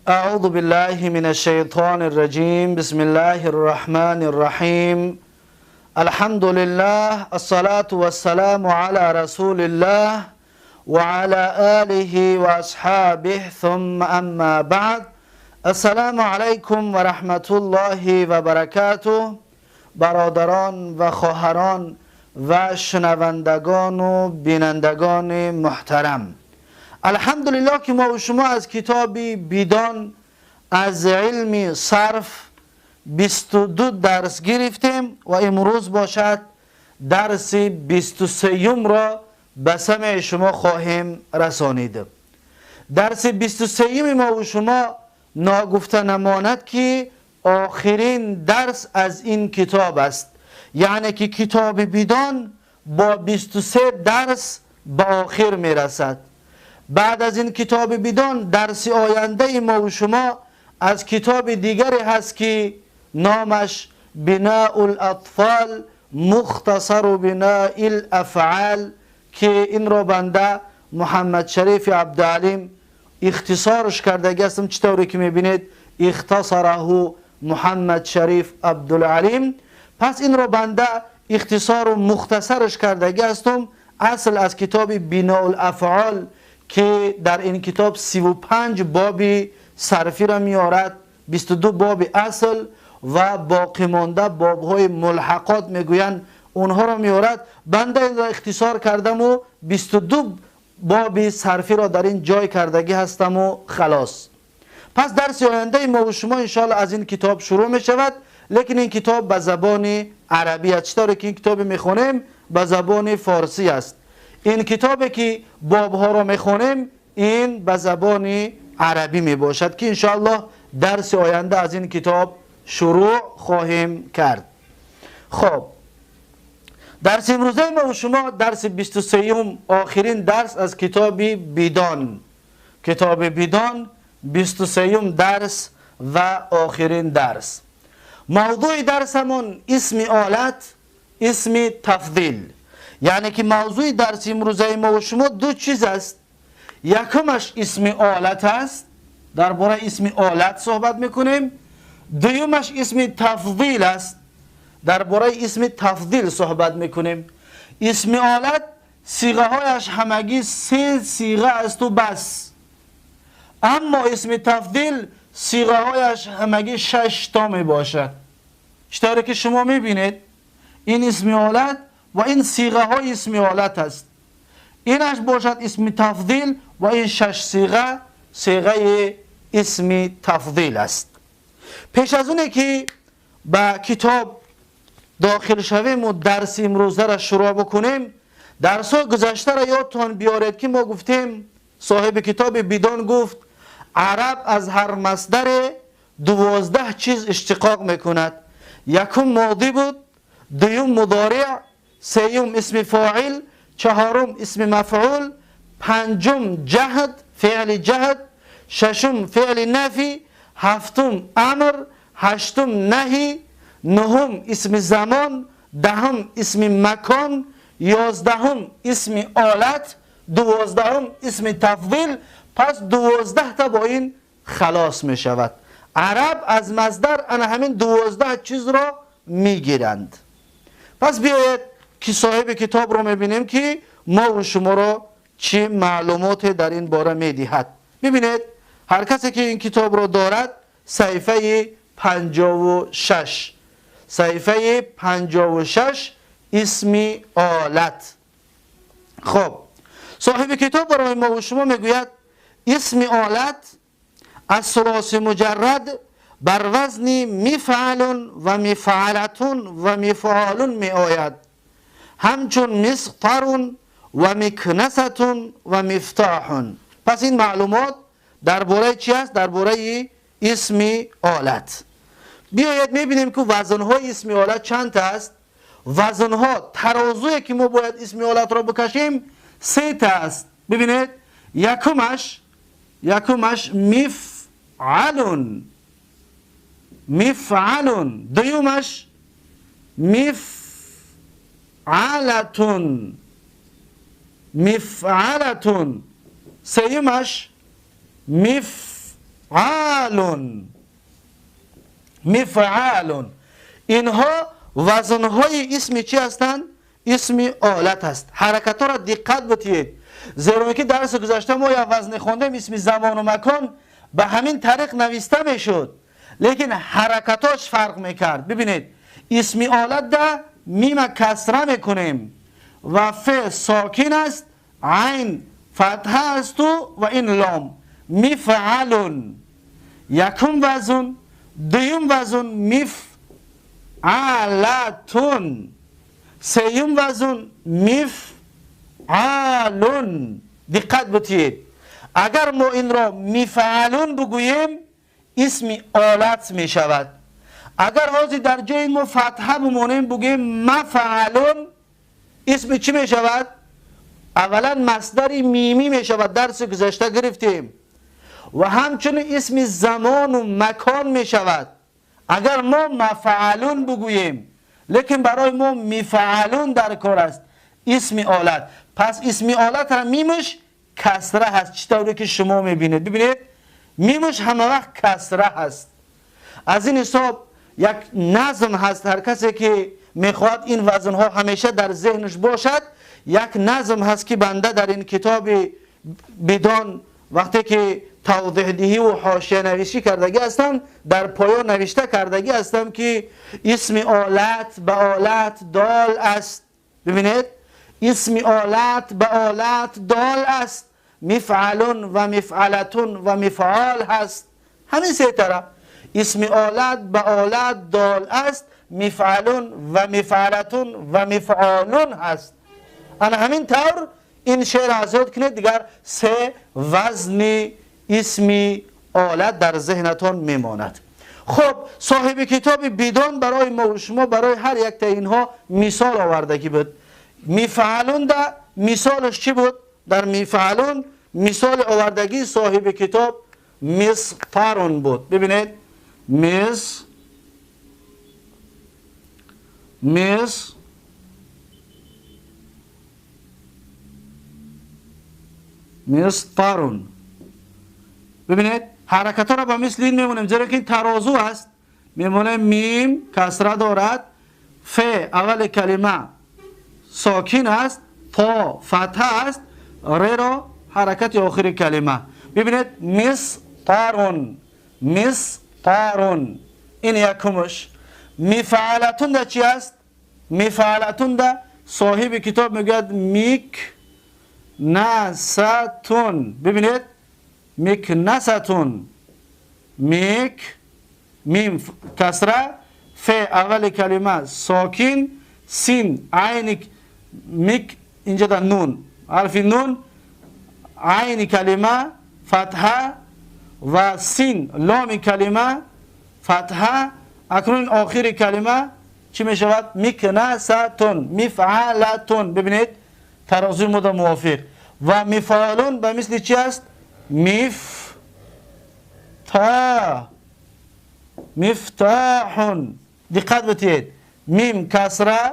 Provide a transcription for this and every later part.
أعوذ بالله من الشيطان الرجيم. بسم الله الرحمن الرحيم. الحمد لله، الصلاة والسلام على رسول الله وعلى آله وأصحابه، ثم أما بعد. السلام علیکم و رحمت الله و برکاته. برادران و خواهران و شنوندگان و بینندگان محترم، الحمدلله که ما و شما از کتاب بیدان از علم صرف 22 درس گرفتیم و امروز باشد درس 23 را به سمع شما خواهیم رسانید. درس 23 ما و شما ناگفته نماند که آخرین درس از این کتاب است، یعنی که کتاب بیدان با 23 درس به آخر میرسد. بعد از این کتاب بیدان درس آینده ما و شما از کتاب دیگری هست که نامش بناء الاطفال مختصر بناء الافعال، که این را بنده محمد شریف عبدالعلیم اختصارش کرده هستم. چطوری که میبینید اختصره محمد شریف عبدالعلیم. پس این را بنده اختصار و مختصرش کرده هستم، اصل از کتاب بناء الافعال که در این کتاب 35 باب صرفی را میارد، 22 باب اصل و باقی مانده بابهای ملحقات میگویند اونها را میارد. بنده این را اختصار کردم و 22 باب صرفی را در این جای کردگی هستم و خلاص. پس درس آینده ما و شما انشاءالله از این کتاب شروع می شود، لیکن این کتاب به زبان عربی است. چطوری که این کتاب میخونیم به زبان فارسی است، این کتابی که بابها را میخونیم این به زبان عربی می باشد که انشاءالله درس آینده از این کتاب شروع خواهیم کرد. خب درس امروزه ما و شما درس 23، آخرین درس از کتاب بیدان، کتاب بیدان 23 درس و آخرین درس. موضوع درسمون اسم آلت، اسم تفضیل. یعنی که موضوع درس امروزه ما و شما دو چیز است. یکمش اسم آلت است، درباره اسم آلت صحبت میکنیم. دومش اسم تفضیل است، درباره اسم تفضیل صحبت میکنیم. اسم آلت صیغه هایش همگی 3 صیغه است و بس، اما اسم تفضیل صیغه هایش همگی 6 تا می باشد. چطوری که شما میبینید این اسم آلت و این صیغه های اسم آلت است، اینش باشد اسم تفضیل و این 6 صیغه صیغه اسم تفضیل است. پیش از اونه که به کتاب داخل شویم و درس امروزه را شروع بکنیم، درس های گذشته را یادتان بیارید که ما گفتیم صاحب کتاب بیدان گفت عرب از هر مصدر 12 چیز اشتقاق میکند. یکم ماضی بود، دوم مضارع، سیوم اسم فاعل، چهارم اسم مفعول، پنجم جهد فعل جهد، ششم فعل نفی، هفتم امر، هشتم نهی، نهم اسم زمان، دهم اسم مکان، 11 اسم آلت، 12 اسم تفضیل. پس 12 تا با این خلاص می شود. عرب از مصدر انا همین 12 چیز را می گیرند. پس بیاید که صاحب کتاب رو میبینیم که ما و شما را چه معلومات در این باره میدهد. ببینید هر کسی که این کتاب را دارد صفحه 56، صفحه 56 اسم آلت. خب صاحب کتاب برای ما و شما میگوید اسم آلت از ثلاثی مجرد بر وزن مفعل و مفعلتون و مفعال می آید، همچون مسطر و مکنستون و مفتاح. پس این معلومات درباره چی است؟ درباره اسم آلت. بیاید میبینیم که وزنهای اسم آلت چند تا است. وزنها ترازویی که ما باید اسم آلت را بکشیم 3 تا است. ببینید یکمش مفعلون، مفعلون، دومش مفعلتون، مفعلتون، سیومش مفعلون. مفعلون. اینها وزنهای اسم چی هستند؟ اسم آلت هست. حرکت ها را دقت بتید، زیرا که درس گذشته ما یا وزن خوندیم اسم زمان و مکان به همین طریق نوشته میشد، لیکن حرکتاش فرق میکرد. ببینید اسم آلت ده میم کسره میکنیم و ف ساکن است، عین فتحه است و این لام. مفعلون یکم وزن، دوم وزن مفعلتون، سیوم وزن مفعلون. دقت بتید، اگر ما این را مفعلون بگوییم اسم آلت می شود. اگر حاضر در جای ما فتحه بمانیم بگوییم مفعلون، اسم چی می شود؟ اولا مصدر میمی می شود، درس گذشته گرفتیم، و همچنین اسم زمان و مکان می شود اگر ما مفعلون بگوییم. لیکن برای ما مفعلون در کار است، اسم آلت. پس اسم آلت را میمش کسره هست، چطوری که شما میبینید. ببینید میمش همه وقت کسره هست. از این حساب یک نظم هست، هر کسی که میخواد این وزنها همیشه در ذهنش باشد، یک نظم هست که بنده در این کتاب بدان وقتی که توضیح دهی و حاشیه نویسی کردگی هستم، در پایان نوشته کردگی هستم که اسم آلت به آلت دال است. ببینید اسم آلت به آلت دال است، مفعلون و مفعلتون و مفعال هست. همین سه طرف اسم آلت به آلت دال است، مفعلون و مفعلتون و مفعالون هست. انا همین طور این شعر آزاد کنید، دیگر سه وزن اسم آلت در ذهنتان میماند. خب صاحب کتاب بدان برای ما و شما برای هر یک تا اینها مثال آوردگی بود. مفعلون ده مثالش چی بود؟ در مفعلون مثال آوردگی صاحب کتاب مسطرون بود. ببینید مس مس مسطرون. ببینید حرکت ها را با مثل این میمونیم، زیرا که این ترازو است. میمونه میم کسره دارد، ف اول کلمه ساکن است، تا فتحه است، ر را حرکت آخر کلمه. ببینید مسطرون مسطرون، این یکمش. مفعلتون ده چی است؟ مفعلتون ده صاحب کتاب میگوید میک نستون. ببینید مکنستون، میک میم کسره، ف اول کلمه ساکن، سین عین میک اینجا در نون، حرف نون، عین کلمه فتحه و سین لام کلمه فتحه. اکنون آخر کلمه چی می شود؟ مکنستون مفعلتون. ببینید ترازوی ما موافق. و مفعلون به مثل چی است؟ مفتاح مفتاح. دقت بتید میم کسره،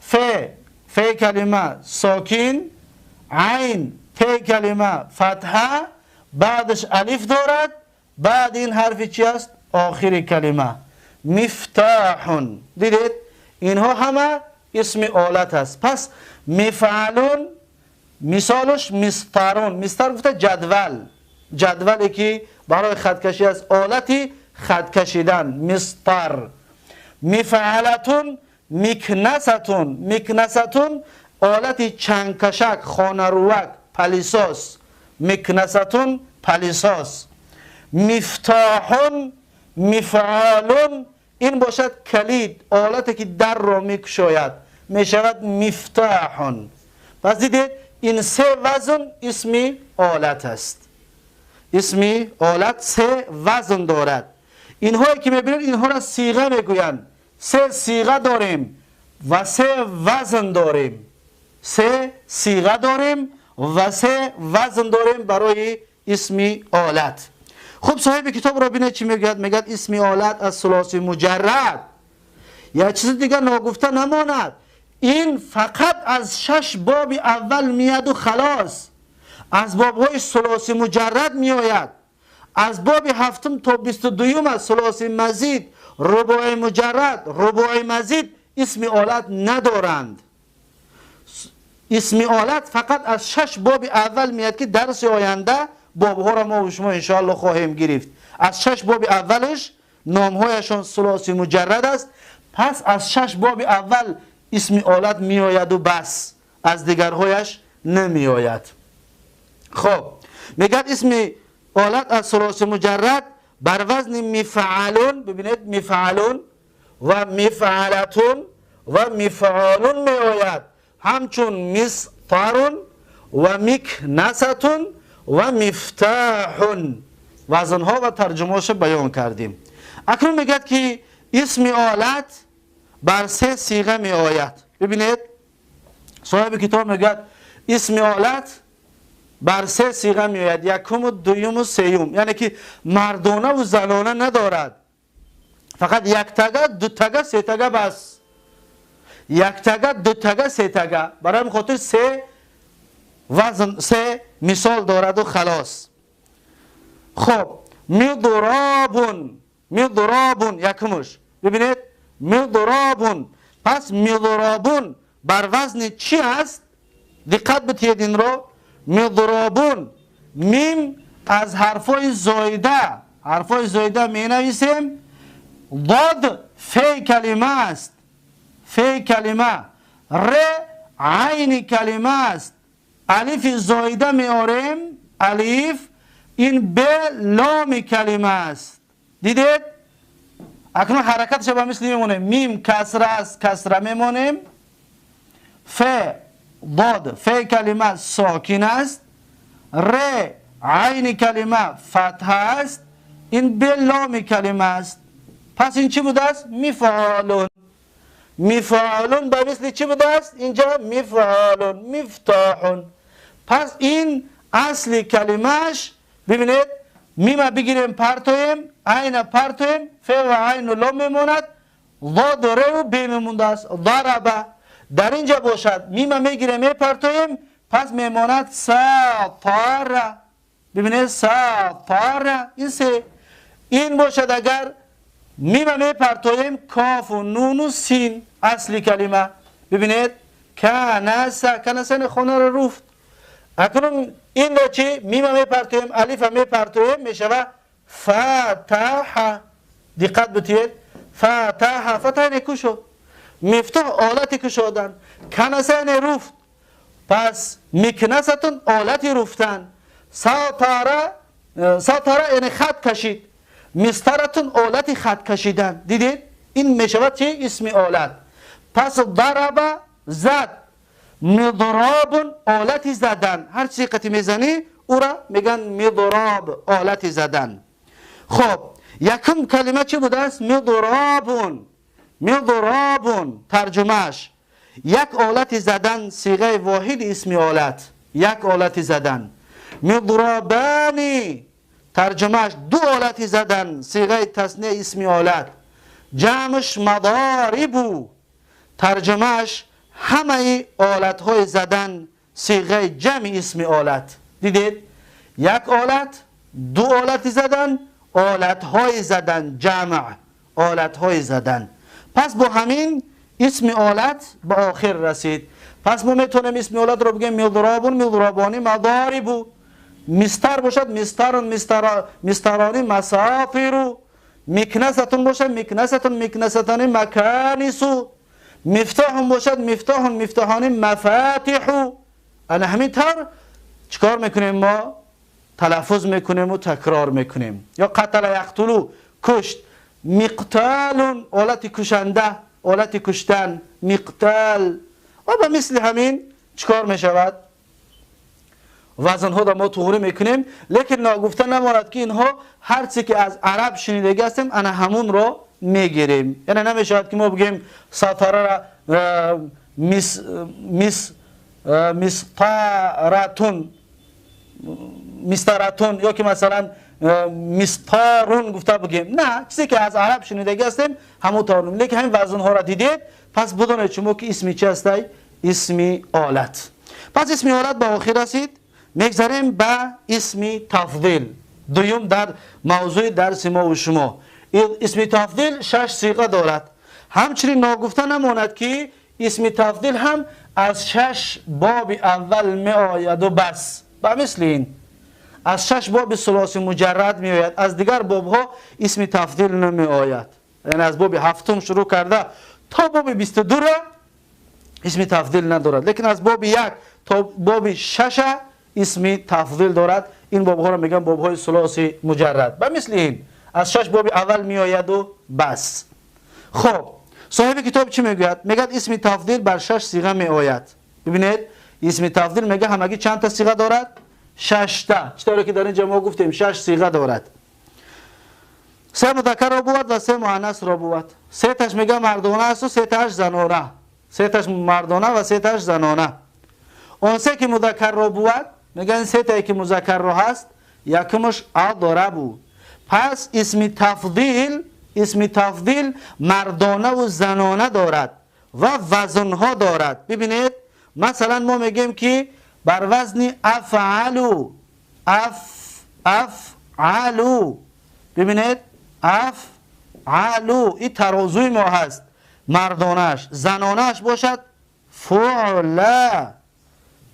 ف ف کلمه ساکن، عین ت کلمه فتحه، بعدش الف دارد، بعد این حرف چی است؟ آخر کلمه مفتاح. دیدید اینها همه اسم آلت است. پس مفعلون مثالش مسطرون. مسطر گفته جدول، جدولی که برای خطکشی است، آلتی خط کشیدن، مسطر. مفعلتون مکنستون، مکنستون آلت چنگکشک، خانه روک، пылесос، مکنستون пылесос. مفتاحون مفعالون این باشد کلید، آلتی که در را میکشاید، میشود مفتاحون. پس دیدید این سه وزن اسم آلت است. اسم آلت سه وزن دارد. اینهایی که میبینید اینها را صیغه میگویند. سه صیغه داریم و سه وزن داریم. سه صیغه داریم و سه وزن داریم برای اسم آلت. خب صاحب کتاب را ببینید چی میگوید. میگوید اسم آلت از ثلاثی مجرد. یا چیز دیگه ناگفته نماند، این فقط از 6 باب اول میاد و خلاص. از بابهای ثلاثی مجرد میآید. از باب هفتم تا 22 از ثلاثی مزید، رباعی مجرد، رباعی مزید اسم آلت ندارند. اسم آلت فقط از 6 باب اول میاد که درس آینده بابها را ما و شما انشاءالله خواهیم گرفت. از 6 باب اولش نامهایشان ثلاثی مجرد است. پس از 6 باب اول اسم آلت میآید و بس، از دیگرهایش نمیآید. خب میگد اسم آلت از ثلاثی مجرد بر وزن مفعلون، ببینید مفعلون و مفعلتون و مفعالون می آید، همچون مسطرون و مکنستون و مفتاحون. وزنها و ترجمه‌اش بیان کردیم. اکنون میگد که اسم آلت بر 3 صیغه می آید. ببینید صاحب کتاب میگد اسم آلت بر 3 صیغه می آید، یکم و دویم و سیوم، یعنی که مردانه و زنانه ندارد، فقط یک تگه، دو تگه، سه تگه بس. یک تگه، دو تگه، سه تگه، برای خاطر 3 وزن، 3 مثال دارد و خلاص. خب مضرابون، مضرابون یکمش، ببینید مضرابون. پس مضرابون بر وزن چی است؟ دقت بتید این رو. مضرابون، میم از حرفای زایده، حرفای زایده می نویسیم. ضاد فی کلمه است، فی کلمه. ر عین کلمه است. الف زایده می آریم، الف. این ب لام کلمه است. دیدید؟ اکنون حرکتش به مثل میمونه. میم کسره است، کسره میمونیم. ف ضاد ف کلمه ساکن است. ر عین کلمه فتحه است. این ب لام کلمه است. پس این چی بوده است؟ مفعالون. مفعالون به مثل چی بوده است؟ اینجا مفعالون، مفتاحون. پس این اصل کلمهش، ببینید میم بگیریم پرتویم، عین پرتویم، ف و عین و لام میموند، ضاد و ر و ب میمونده است. ضربه در اینجا باشد، میم میگیریم میپرتویم، پس میماند ساطر. ببینید ساطر، این سه. این باشد اگر میم میپرتویم، کاف و نون و سین اصل کلمه. ببینید کنس، کنس خانه رو رفت. اکنون این را چی؟ میم میپرتویم، الف میپرتویم، میشوه فتح. دقت بتید، فتح، فتح نکو شد، مفتاح آلت کشادن، کنسه رفت. پس مکنستون آلت رفتن. ساتاره، ساتاره یعنی خط کشید، مسترتون آلت خط کشیدن. دیدید؟ این میشود چی؟ اسم آلت. پس ضرب زد، مضراب آلت زدن. هر چیزی قطعی میزنی او را میگن مضراب، آلت زدن. خب یکم کلمه چی بوده است؟ مضرابون. مضرابون ترجمهش یک آلت زدن، صیغه واحد اسم آلت، یک آلت زدن. مضرابانی ترجمهش دو آلت زدن، صیغه تثنیه اسم آلت. جمعش مضاربو ترجمهش همه آلت های زدن، صیغه جمع اسم آلت. دیدید؟ یک آلت، دو آلت زدن، آلت های زدن، جمع آلت های زدن. پس با همین اسم آلت به آخر رسید. پس ما میتونیم اسم آلت رو بگیم مضرابون، مضرابانی، مضاربو. مستر باشد مسترون، مسترانی، مساطیرو. مکنستون باشد مکنستون، مکنستانی، مکانسو. مفتاح باشد مفتاح، مفتاحانی، مفاتیحو. انا همین طور چیکار میکنیم؟ ما تلفظ میکنیم و تکرار میکنیم. یا قتل یقتلو، کشت. مقتال آلت کشنده، آلت کشتن، مقتال. و به مثل همین چیکار میشود؟ وزنها را ما تغییر میکنیم. لیکن ناگفته نماند که اینها هر چی که از عرب شنیدگی هستیم انا همون را میگیریم. یعنی نمیشود که ما بگیم ساتاره را میس میس میستارتون، میستارتون، یا که مثلا میستارون گفته بگیم. نه، چیزی که از عرب شنیدگی هستیم همون تارون. لیکن همین وزنها را دیدید، پس بدونید شما که اسمی چی هستی؟ اسمی آلت. پس اسمی آلت به آخر رسید. میگذریم به اسم تفضیل. دوم در موضوع درس ما و شما. اسم تفضیل 6 صیغه دارد. همچنین ناگفته نماند که اسم تفضیل هم از 6 باب اول می آید و بس. به مثل این از 6 باب ثلاثی مجرد می آید، از دیگر باب ها اسم تفضیل نمی آید. یعنی از باب هفتم شروع کرده تا باب 22 را اسم تفضیل ندارد، لیکن از باب 1 تا باب 6 اسم تفضیل دارد. این باب ها را میگن باب های ثلاثی مجرد. به مثل این از 6 باب اول می آید و بس. خب صاحب کتاب چی میگوید؟ میگه اسم تفضیل بر 6 صیغه می آید. ببینید اسم تفضیل میگه همگی چند تا صیغه دارد؟ 6 تا. چطوری که در اینجا ما گفتیم 6 صیغه دارد. 3 مذکر را بود و 3 مؤنث را بود. 3 تاش میگه مردانه است و 3 تاش زنانه. 3 تاش مردانه و 3 تاش زنانه. اون سه که مذکر را بود، میگن 3 تایی که مذکر را هست، یکمش اضربو. پس اسم تفضیل مردانه و زنانه دارد و وزنها دارد. ببینید مثلا ما میگیم که بر وزن افعلو، افعلو. ببینید افعلو این ترازوی ما هست، مردانش. زنانش باشد فعلا.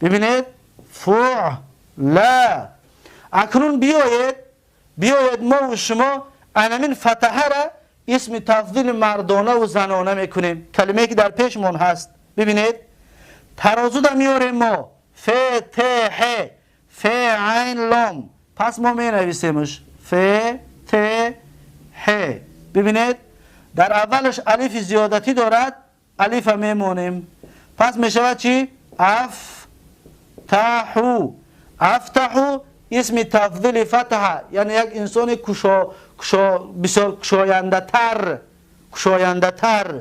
ببینید فعلا. اکنون بیاید ما و شما انمین فتحه را اسم تفضیل مردانه و زنانه میکنیم. کلمه که در پیشمون هست. ببینید ترازو دا میاریم ما ف ت ح ف عین لام. پس ما می نویسیمش ف ت ح. ببینید در اولش الف زیادتی دارد، الف میمونیم. پس میشود چی؟ اف تحو. افتحو اسم تفضیل فتحه، یعنی یک انسان بسیار کشاینده تر.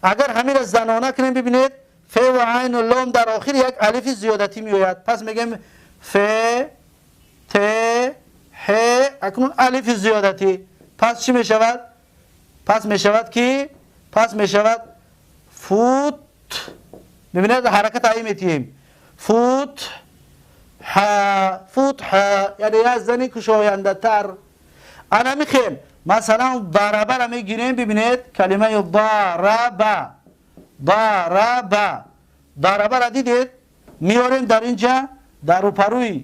اگر همین را زنانه کنیم، ببینید ف و عین و لام در آخر یک الف زیادتی میآید. پس میگیم ف ت ح، اکنون الف زیادتی. پس چی میشود؟ پس میشود که پس میشود فوت. ببینید حرکت ای میتیم فوت ح، فوت ح، یعنی از زنی کشاینده تر. انا میخیم مثلا ضربه را میگیریم. ببینید کلمه ضربه، ضربه، ضربه را دیدید؟ میاریم در اینجا در روپروی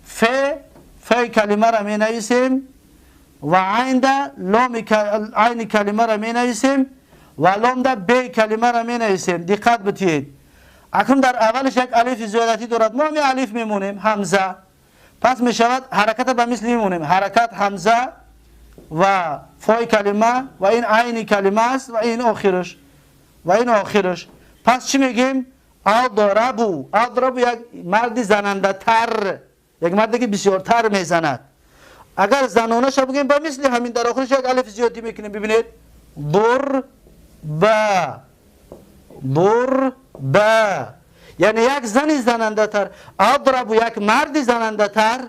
ف، ف کلمه را می نویسیم و عین ده لام عین کلمه را می نویسیم و لام ده ب کلمه را می نویسیم. دقت بتید. اکنون در اولش یک الف زیادتی دارد، ما می الف میمونیم همزه. پس میشود حرکت به مثل میمونیم، حرکت همزه و فای کلمه و این عین کلمه است و این آخرش و این آخرش. پس چی میگیم؟ اضربو. اضربو یک مرد زننده تر، یک مردی که بسیارتر میزند. اگر زنانه شو بگیم به مثل همین در آخرش یک الف زیادی میکنیم. ببینید ضرب، ضرب، یعنی یک زنی زننده تر. اضربو یک مرد زننده تر،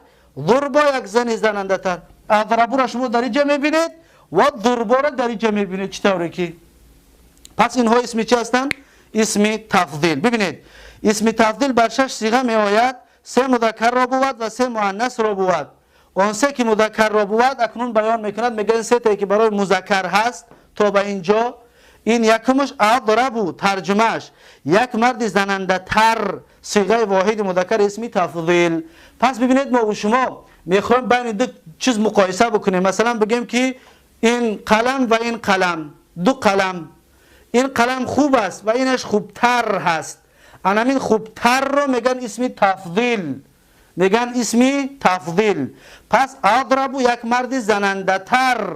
ضرب یک زنی زننده تر. اضربو را شما در اینجا میبینید و ضرب را در اینجا میبینید. چطوری که پس اینها اسمی چی هستند؟ اسم تفضیل. ببینید اسم تفضیل بر 6 صیغه می آید. 3 مذکر را بود و 3 مؤنث را بود. آن سه که مذکر را بود اکنون بیان میکند. میگن 3 تایی که برای مذکر هست تا به اینجا. این یکمش اضربو، ترجمهش یک مرد زننده تر، صیغه واحد مذکر اسمی تفضیل. پس ببینید ما و شما میخوایم بین دو چیز مقایسه بکنیم. مثلا بگیم که این قلم و این قلم، دو قلم، این قلم خوب است و اینش خوبتر هست. انامین خوبتر رو میگن اسمی تفضیل، میگن اسمی تفضیل. پس اضربو یک مرد زننده تر،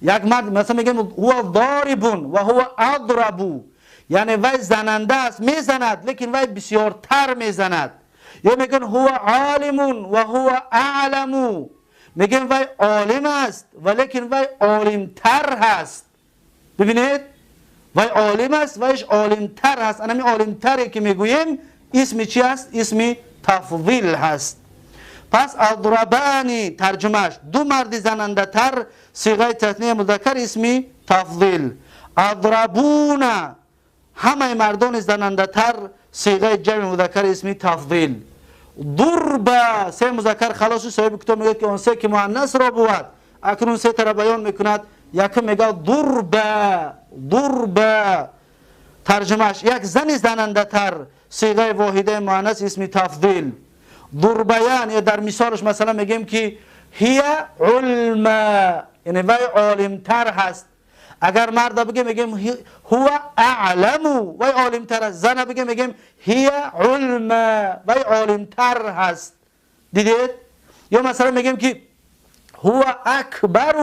یک مرد مثلا میگیم هو ضاربون و هو اضربو، یعنی وی زننده است، میزند، لیکن وی بسیارتر میزند. یا میگن هو عالمون و هو اعلمو، میگن وی عالم است ولیکن وی عالمتر هست. ببینید وی عالم است ویش عالمتر هست. انمی عالمتری که میگوییم اسم چی است؟ اسم تفضیل هست. پس اضربانی ترجمهش دو مرد زننده تر، صیغه تثنیه مذکر اسمی تفضیل. اضربون همه مردان زننده تر، صیغه جمع مذکر اسمی تفضیل. ضربا سه مذکر خلاص صاحب کتاب میگه که آن سه که مؤنث را بود. اکنون سه تا را بیان میکند. یکم میگه ضربا، ضربا ترجمهش یک زن زننده تر، صیغه واحده مؤنث اسم تفضیل. ضربیان یا در مثالش مثلا میگیم که هی علما، یعنی وی عالمتر هست. اگر مرد بگیم میگیم هو اعلم، وی عالمتر است. زن بگیم میگیم هی علما، وی عالمتر هست. دیدید؟ یا مثلا میگیم که هو اکبر،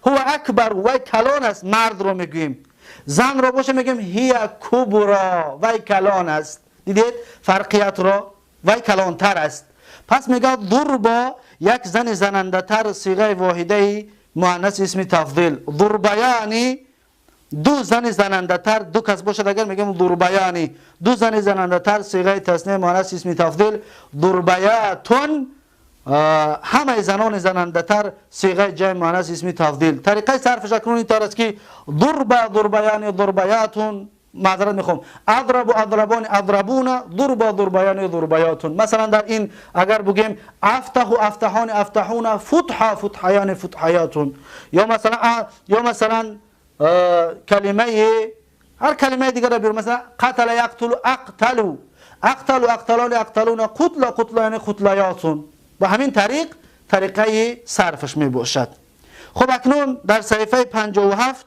هو اکبر، وی کلان است، مرد رو میگیم. زن رو باشه میگیم هی کبرا، وی کلان است. دیدید فرقیت رو؟ وی کلانتر است. پس میگه ضربا یک زن زننده تر، صیغه واحده مؤنث اسم تفضیل. ضربیانی دو زن زننده تر، دو کس باشد اگر میگیم ضربیانی دو زن زننده تر، صیغه تثنیه مؤنث اسم تفضیل. ضربیاتون همه زنان زننده تر، صیغه جمع مؤنث اسم تفضیل. طریقه صرفش اکنون اینطور است که ضرب ضربیان ضربیاتون، معذرت میخوام، اضرب اضربان اضربون، ضرب ضربیان ضربیاتون. مثلا در این اگر بگیم افتح افتحان افتحون، فتح فتحیان فتحیاتون. یا مثلا کلمه، هر کلمه دیگر را بیاریم، مثلا قتل یقتل اقتلو، اقتل اقتلان اقتلون، قتل قتلان قتلیاتون. با همین طریق طریقه صرفش می باشد. خب اکنون در صحیفه 57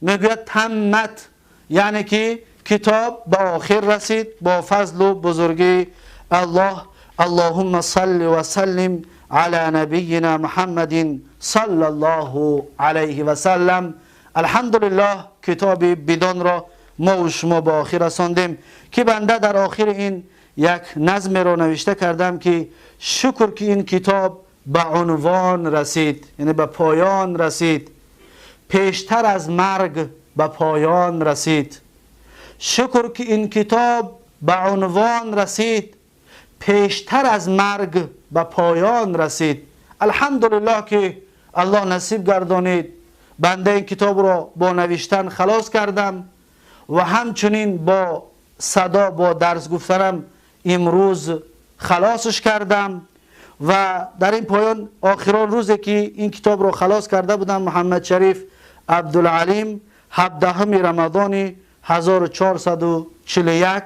میگوید تمت، یعنی که کتاب به آخر رسید با فضل و بزرگی الله. اللهم صل و سلم علی نبینا محمد صلی الله علیه و سلم. الحمدلله کتاب بدان را ما و شما به آخر رساندیم که بنده در آخر این یک نظم را نوشته کردم که شکر که این کتاب به عنوان رسید، یعنی به پایان رسید، پیشتر از مرگ به پایان رسید. شکر که این کتاب به عنوان رسید، پیشتر از مرگ به پایان رسید. الحمدلله که الله نصیب گردانید بنده این کتاب را با نوشتن خلاص کردم و همچنین با صدا، با درس گفتنم امروز خلاصش کردم. و در این پایان آخران روزی که این کتاب را خلاص کرده بودم، محمد شریف عبدالعلیم، 17 رمضان 1441،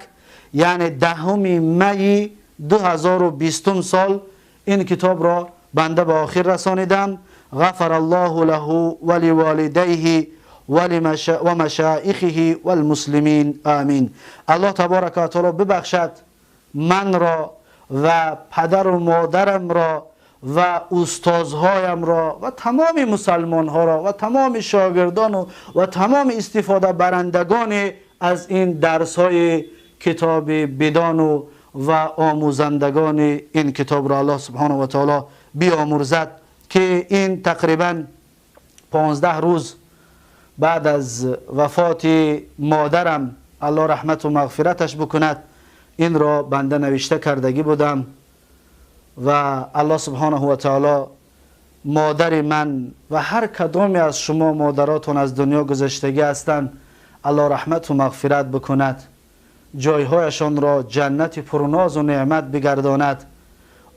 یعنی 10 می 2020 سال این کتاب را بنده به آخر رسانیدم. غفر الله له ولوالدیه ومشایخه والمسلمین، آمین. الله تبارک و تعالی ببخشد من را و پدر و مادرم را و استادهایم را و تمام مسلمان ها را و تمام شاگردان و تمام استفاده برندگان از این درس های کتاب بدان و آموزندگان این کتاب را الله سبحانه و تعالی بیامرزد که این تقریبا 15 روز بعد از وفات مادرم، الله رحمت و مغفرتش بکند، این را بنده نوشته کردگی بودم. و الله سبحانه و تعالی مادر من و هر کدامی از شما مادراتون از دنیا گذشتگی هستند، الله رحمت و مغفرت بکند، جایهایشان را جنت پرناز و نعمت بگرداند.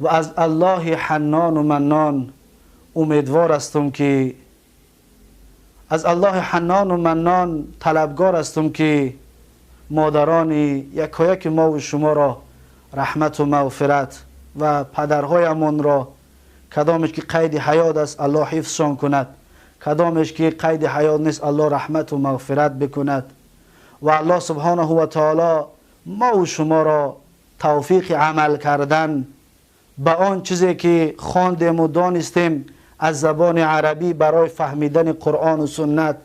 و از الله حنان و منان امیدوار هستم که از الله حنان و منان طلبگار هستم که مادران یکایک ما و شما را رحمت و مغفرت و پدرهایمان را، کدامش که قید حیات است الله حفظشان کند، کدامش که قید حیات نیست الله رحمت و مغفرت بکند. و الله سبحانه و تعالی ما و شما را توفیق عمل کردن به آن چیزی که خواندیم و دانستیم از زبان عربی برای فهمیدن قرآن و سنت،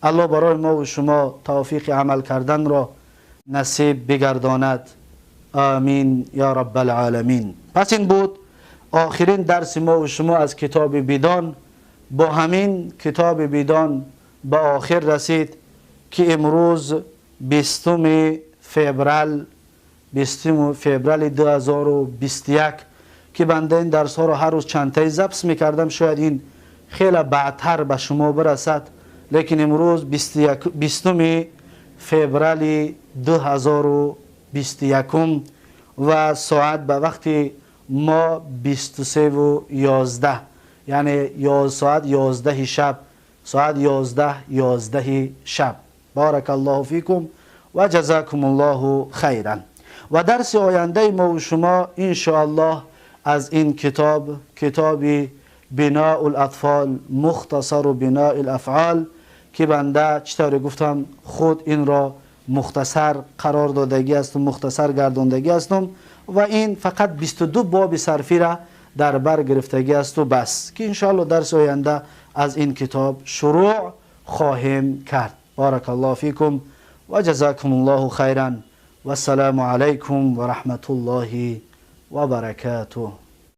الله برای ما و شما توفیق عمل کردن را نصیب بگرداند. آمین یا رب العالمین. پس این بود آخرین درس ما و شما از کتاب بیدان. با همین کتاب بیدان به آخر رسید که امروز 20 فوریه 20 فوریه 2021 که بنده این درس ها رو هر روز چند تایی ضبط میکردم، شاید این خیلی بعدتر به شما برسد، لیکن امروز 20 فوریه 2021 و ساعت به وقت ما 23:11، یعنی ساعت 11 شب، ساعت 11:11 شب. بارک الله فیکم و جزاکم الله خیرا. و درس آینده ما و شما انشاءالله از این کتاب، کتاب بناء الاطفال مختصر بناء الافعال، که بنده چطور گفتم خود این را مختصر قرار دادگی هستم، مختصر گرداندگی هستم و این فقط 22 باب صرفی را در بر گرفتگی است و بس، که انشاءالله درس آینده از این کتاب شروع خواهیم کرد. بارک الله فیکم و جزاکم الله خیرا و السلام علیکم و رحمت الله و برکاته.